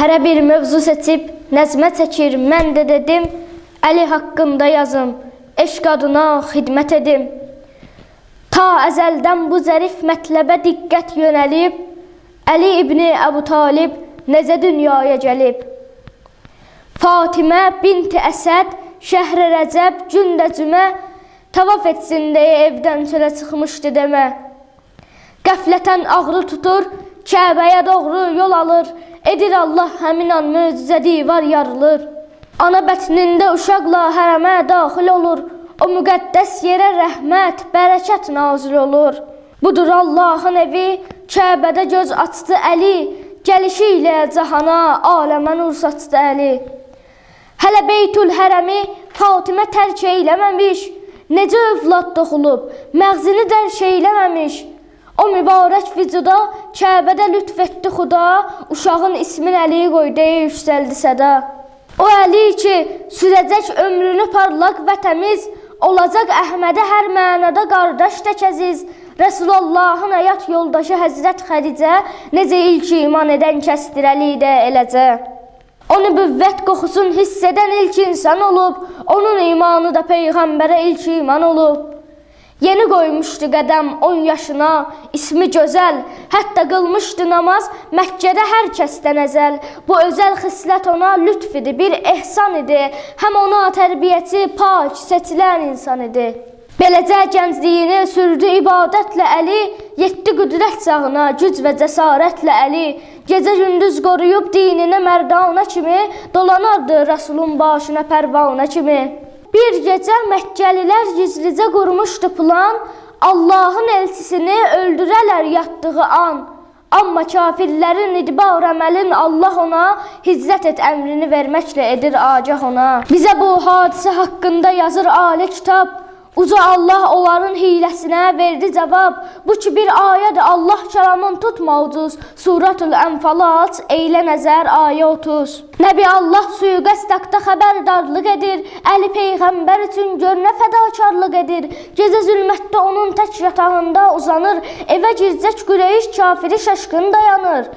Hərə bir mövzu seçib nəzmə çəkir, mən də dedim, Əli haqqında yazım, eşq adına xidmət edim. Ta əzəldən bu zərif mətləbə diqqət yönəlib, Əli İbni Əbu Talib necə dünyaya gəlib. Fatimə binti Əsəd şəhr-i Rəcəb gündə cümə tavaf etsin deyə evdən çölə çıxmışdı demə. Qəflətən ağrı tutur, Kəbəyə doğru yol alır, edir Allah həmin an möcüzə divar yarılır. Ana bətnində uşaqla hərəmə daxil olur, o müqəddəs yerə rəhmət, bərəkət nazil olur. Budur Allahın evi, Kəbədə göz açdı Əli, gəlişi ilə cahana, aləmə nur saçdı Əli. Hələ Beytül Hərəmi Fatimə tərk eyləməmiş, necə övlad doğulub, məğzini dərk eyləməmiş. O mübarək vücuda Kəbədə lütf etdi Xuda, uşağın ismini Əli qoy deyə yüksəldi səda. O Əli ki, sürəcək ömrünü parlaq və təmiz, olacaq Əhmədə hər mənada qardaş tək əziz. Rəsulullahın həyat yoldaşı Həzrət Xədicə necə ilk iman edən kəsdir Əli də eləcə. O nübüvvət qoxusunu hiss edən ilk insan olub, onun imanı da Peyğəmbərə ilk iman olub. Yeni qoymuşdu qədəm 10 yaşına, ismi gözəl, hətta qılmışdı namaz Məkkədə hər kəsdən əzəl. Bu özəl xislət ona lütf idi, bir ehsan idi. Həm ona tərbiyəçi, pak, seçilən insan idi. Beləcə gəncliyini sürdü ibadətlə Əli, yetdi qüdrət çağına, güc və cəsarətlə Əli. Gecə gündüz qoruyub dininə mərdanə kimi, dolanardı Rəsulun başına pərvanə kimi. Bir gecə Məkkəlilər gizlicə qurmuşdu plan, Allahın elçisini öldürələr yatdığı an. Amma kafirlərin idbar əməlin Allah ona hicrət et əmrini verməklə edir agah ona. Bizə bu hadisə haqqında yazır ali kitab. Uca Allah onların hiləsinə verdi cavab. Bu ki bir ayədir, Allah kəlamın tutma ucuz. Suratul Ənfalı aç, eylə nəzər ayə 30. Nəbi Allah sui-qəsd haqda xəbərdarlıq edir. Əli Peyğəmbər üçün gör nə fədakarlıq edir. Gecə zülmətdə onun tək yatağında uzanır. Evə gircək Qureyş kafiri şaşqın dayanır.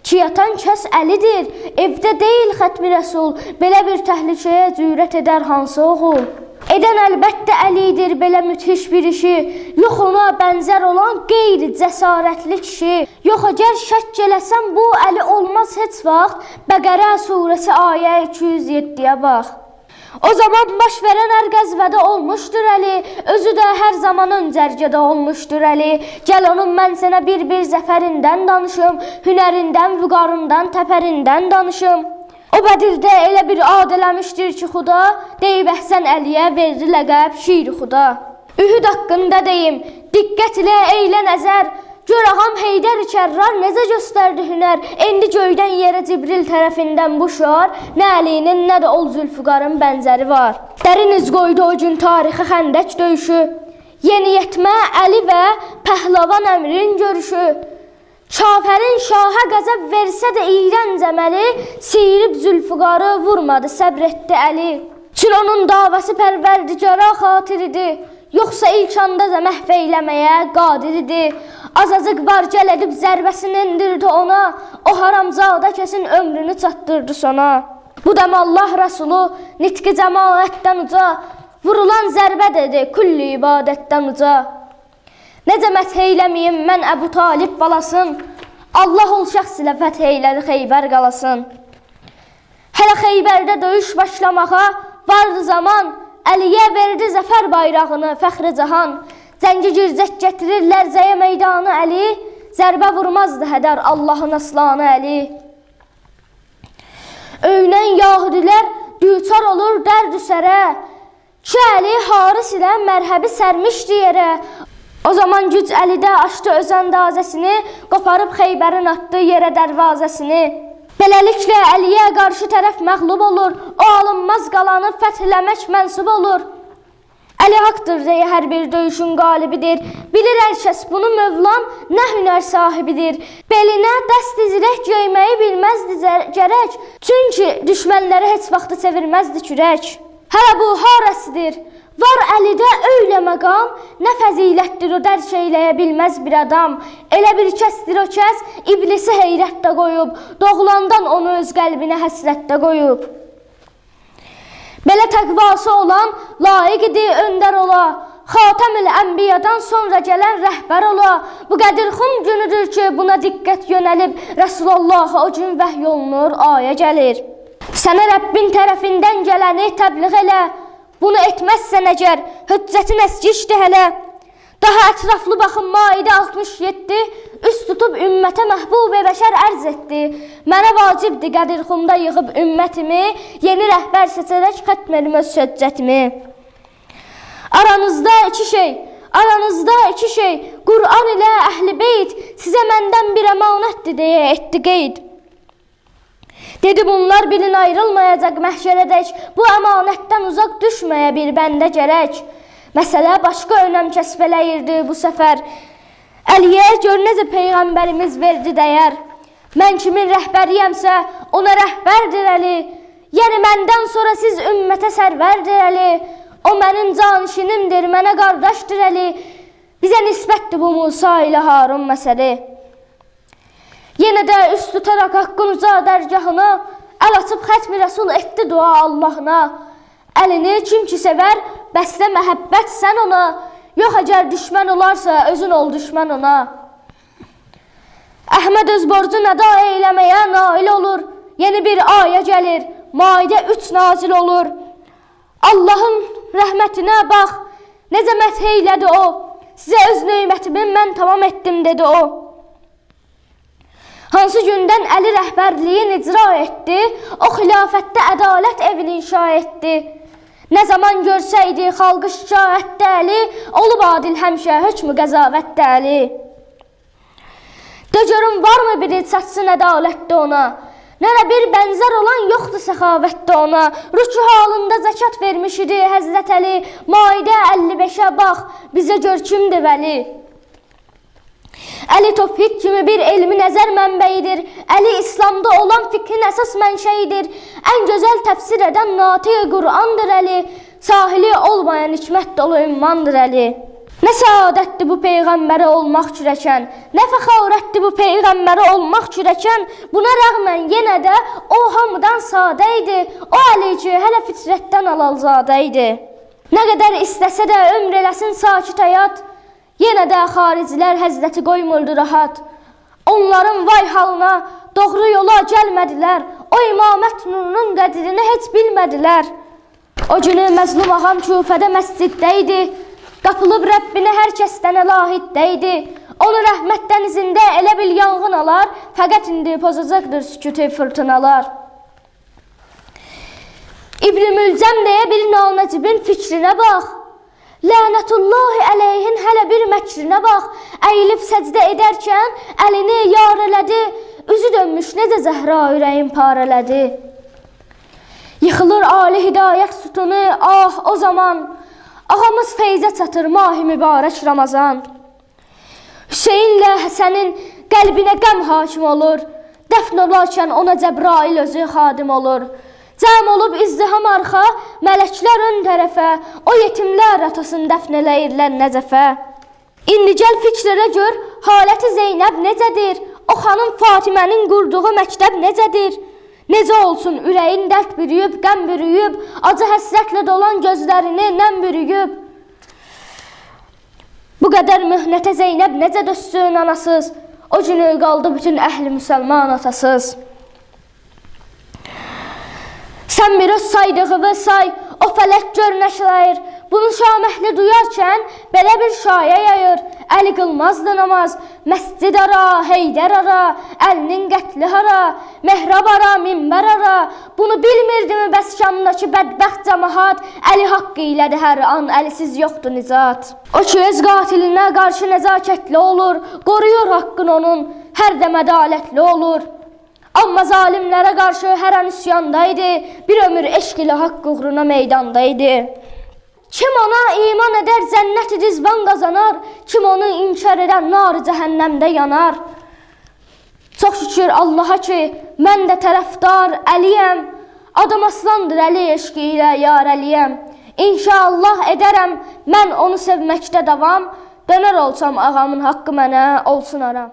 Ki yatan kəs Əlidir, evdə deyil xətmi Rəsul. Belə bir təhlükəyə cürət edər hansı oğul? Edən əlbəttə Əlidir belə müthiş bir işi. Yox ona bənzər olan qeyri cəsarətli kişi. Yox əgər şəkk eləsən bu Əli olmaz heç vaxt. Bəqərə surəsi ayə 207-yə bax. O zaman baş verən hər qəzvədə olmuşdur Əli, özü də hər zaman ön cərgədə olmuşdur Əli. Gəl onun mən sənə bir-bir zəfərindən danışım, hünərindən, vüqarından, təpərindən danışım. O Bədirdə elə bir ad eləmişdir ki, Xuda, deyib Əhsən Əliyə verdi ləqəb Şir Xuda. Ühüd haqqında deyim, diqqət ilə eylə nəzər, gör ağam Heydər Kərrar necə göstərdi hünər. Endi göydən yerə Cibril tərəfindən bu şüar, nə Əlinin, nə də ol Zülfüqarın bənzəri var. Dərin iz qoydu o gün tarixə xəndək döyüşü, yeniyetmə Əli və pəhlavan Əmrin görüşü. Kafərin şaha qəzəb versə də iyrənc əməli, siyirib Zülfüqarı vurmadı, səbr etdi Əli. Çün onun davası pərverdigara xatir idi, yoxsa ilk anda da məhv eyləməyə qadir idi. Azacıq var gəl edib zərbəsini endirdi ona, o haramzadə kəsin ömrünü çatdırdı sona. Bu dəm Allah Rəsulu nitqi cəmaətdən uca, vurulan zərbə dedi külli ibadətdən uca. Necə məth eyləmiyim mən Əbu Talib balasın, Allah ol şəxs ilə fəth eylədi Xeybər qalasın. Hələ Xeybərdə döyüş başlamağa vardı zaman, Əliyə verdi zəfər bayrağını fəxri cahan. Cəngə gircək gətirir lərzəyə meydanı Əli, zərbə vurmazdı hədər Allahın aslanı Əli. Öynən yahudilər düçar olur dərd-ü sərə, ki Əli Haris ilə mərhəbi sərmişdi yerə. O zaman güc Əlidə açdı öz əndazəsini, qoparıb Xeybərin atdığı yerə dərvazəsini. Beləliklə Əliyə qarşı tərəf məğlub olur, o alınmaz qalanı fəth eləmək mənsub olur. Əli haqdır deyə hər bir döyüşün qalibidir. Bilir hər kəs bunu Mövlam nə hünər sahibidir. Belinə dəst zireh geyməyi bilməzdi gərək, çünki düşmənləri heç vaxtı çevirməzdi kürək. Hələ bu harasıdır? Var Əlidə öylə məqam, nə fəzilətdir o dərk eyləyə bilməz bir adam. Elə bir kəsdir o kəs, iblisi heyrətdə qoyub, doğulandan onu öz qəlbinə həsrətdə qoyub. Belə təqvası olan layiq idi öndər ola, Xatəmül Ənbiyadan sonra gələn rəhbər ola. Bu Qədirxum günüdür ki, buna diqqət yönəlib, Rəsulullaha o gün vəhy olunur, ayə gəlir. Sənə Rəbbin tərəfindən gələni təbliğ elə, bunu etməzsən əgər, hüccətin əskikdir hələ. Daha ətraflı baxın Maidə 67, üst tutub ümmətə məhbub-i bəşər ərz etdi. Mənə vacibdir Qədirxumda yığıb ümmətimi, yeni rəhbər seçərək xətm edim öz hüccətimi. Aranızda iki şey, aranızda iki şey, Qur'an ilə Əhl-i Beyt sizə məndən bir əmanətdir deyə etdi qeyd. Dedi bunlar bilin ayrılmayacaq məhşərədək, bu əmanətdən uzaq düşməyə bir bəndə gərək. Məsələ başqa önəm kəsb eləyirdi bu səfər. Əliyə gör necə Peyğəmbərimiz verdi dəyər. Mən kimin rəhbəriyəmsə ona rəhbərdir Əli. Yəni məndən sonra siz ümmətə sərvərdir Əli. O mənim canişinimdir, mənə qardaşdır Əli. Bizə nisbətdir bu Musa ilə Harun məsəli. Yenə də üst tutaraq haqqın uca dərgahına, əl açıb xətmi Rəsul etdi dua Allahına. Əlini kim ki sevər, bəslə məhəbbət sən ona. Yox əgər düşmən olarsa, özün ol düşmən ona. Əhməd öz borcunu əda eyləməyə nail olur. Yeni bir ayə gəlir, Maidə 3 nazil olur. Allahın rəhmətinə bax, necə məth eylədi o. Sizə öz neymətimi mən tamam etdim, dedi o. Hansı gündən Əli rəhbərliyin icra etdi, o xilafətdə ədalət evini inşa etdi. Nə zaman görsəydi xalqı şikayətdə Əli, olub adil həmişə hökmü qəzavətdə Əli. De görüm varmı biri çatsın ədalətdə ona? Nərə bir bənzər olan yoxdur səxavətdə ona. Rükü halında zəkat vermiş idi Həzrət Əli. Maidə 55-ə bax, bizə gör kimdir vəli. Əli Tovhid kimi bir elmi nəzər mənbəyidir. Əli İslamda olan fikrin əsas mənşəyidir. Ən gözəl təfsir edən natiq Qur'andır Əli. Sahili olmayan hikmət dolu ümmandır Əli. Nə səadətdir bu peyğəmbərə olmaq kürəkən, nə fəxarətdir bu peyğəmbərə olmaq kürəkən. Buna rəğmən yenə də o hamıdan sadə idi. O Əli ki, hələ fitrətdən alalzadə idi. Nə qədər istəsə də ömr eləsin sakit həyat, yenə də xaricilər Həzrəti qoymurdu rahat. Onların vay halına doğru yola gəlmədilər. O imamət nurunun qədrini heç bilmədilər. O günü məzlum ağam Küfədə məsciddə idi. Qapılıb Rəbbinə hər kəsdən əlahiddə idi. Onu rəhmət dənizində elə bil yanğın alar, fəqət indi pozacaqdır sükütü fırtınalar. İbn-i Mülcəm deyə bir nanəcibin fikrinə bax. Lənətullahi əleyhin hələ bir məkrinə bax. Əyilib səcdə edərkən əlini yar elədi. Üzü dönmüş necə Zəhra ürəyin parələdi. Yıxılır ali hidayət sütunu, ah o zaman. Ağamız feyzə çatır mahi mübarək Ramazan. Hüseynlə Həsənin qəlbinə qəm hakim olur. Dəfn olarkən ona Cəbrail özü xadim olur. Cəm olub izdiham arxa, mələklər ön tərəfə, o yetimlər atasını dəfn eləyirlər Nəcəfə. İndi gəl fikrlərə gör, haləti Zeynəb necədir? O xanım Fatimənin qurduğu məktəb necədir? Necə olsun ürəyin dərd bürüyüb, qəm bürüyüb, acı həsrətlə dolan gözlərini nəm bürüyüb. Bu qədər möhnətə Zeynəb necə dözsün anasız? O günü qaldı bütün əhli müsəlman atasız. Sən bir öz saydığını say, o fələk gör nə şair. Bunu Şam əhli duyarkən belə bir şayə yayır. Əli qılmazdı namaz, məscid ara, Heydər ara, Əlinin qətli hara, mehrab ara, minbər ara. Bunu bilmirdimi bəs Şamdakı bədbəxt cəmahat? Əli haqqı ilədir hər an, əlisiz yoxdur nicat. O ki öz qatilinə qarşı nəzakətli olur, qoruyur haqqın onun, hər dəm ədalətli olur. Amma zalimlərə qarşı hər an üsyandaydı, bir ömür eşq ilə haqq uğruna meydandaydı. Kim ona iman edər, cənnət-i rizvan qazanar, kim onu inkar edər, nar-ı cəhənnəmdə yanar. Çox şükür Allaha ki, mən də tərəfdar Əliyəm, adam aslandır Əli eşqi ilə yar Əliyəm. İnşallah edərəm mən onu sevməkdə davam. Dönər olsam ağamın haqqı mənə olsun aram.